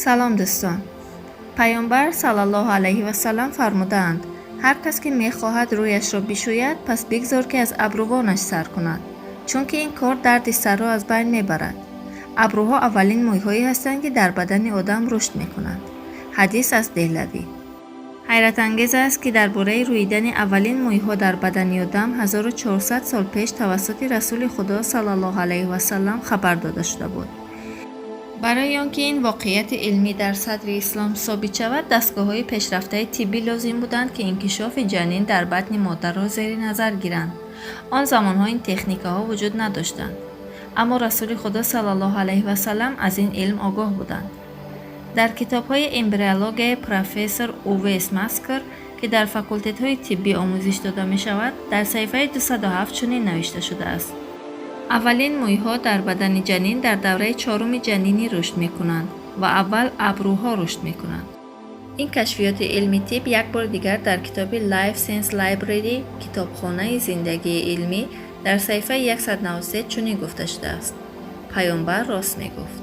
Салом, дӯстон! Пайғамбар саллаллоҳу алайҳи васаллам фармудаанд: «Ҳар кас ки мехоҳад рӯяшро бишӯяд, пас бигзор, ки аз абрувонаш сар кунад, чунки ин кор дарди сарро аз байн мебарад. Абрӯҳо аввалин мӯйҳое ҳастанд, ки дар бадани одам рушд мекунанд». Ҳадис аз Деҳлавӣ. Ҳайратангез аст, ки дар бораи рӯидани аввалин мӯйҳо дар бадани одам 1400 сол пеш тавассути Расули Худо саллаллоҳу алайҳи васаллам хабар дода шуда буд. Барои он ки ин воқеияти илмӣ дар садри ислом собит шавад, дастгоҳҳои пешрафтаи тиббӣ лозим буданд, ки инкишофи ҷанин дар батни модарро зери назар гиранд. Он замонҳо ин техникаҳо вуҷуд надоштанд, аммо Расули Худо саллаллоҳу алайҳи васаллам аз ин илм огоҳ буданд. Дар китобҳои эмбриологияи профессор Увес Маскер, ки дар факултетҳои тиббӣ омӯзиш дода мешавад, дар саҳифаи 207 чунин навишта шудааст: «Аввалин мӯйҳо дар бадани ҷанин дар давраи чоруми ҷанинӣ рушд мекунанд ва аввал абрӯҳо рушд мекунанд». Ин кашфиёти илми тиб як бори дигар дар китоби Life Science Library, китобхонаи зиндагии илмӣ, дар саҳифаи 193 чунин гуфта шудааст: «Пайғамбар рост мегуфт».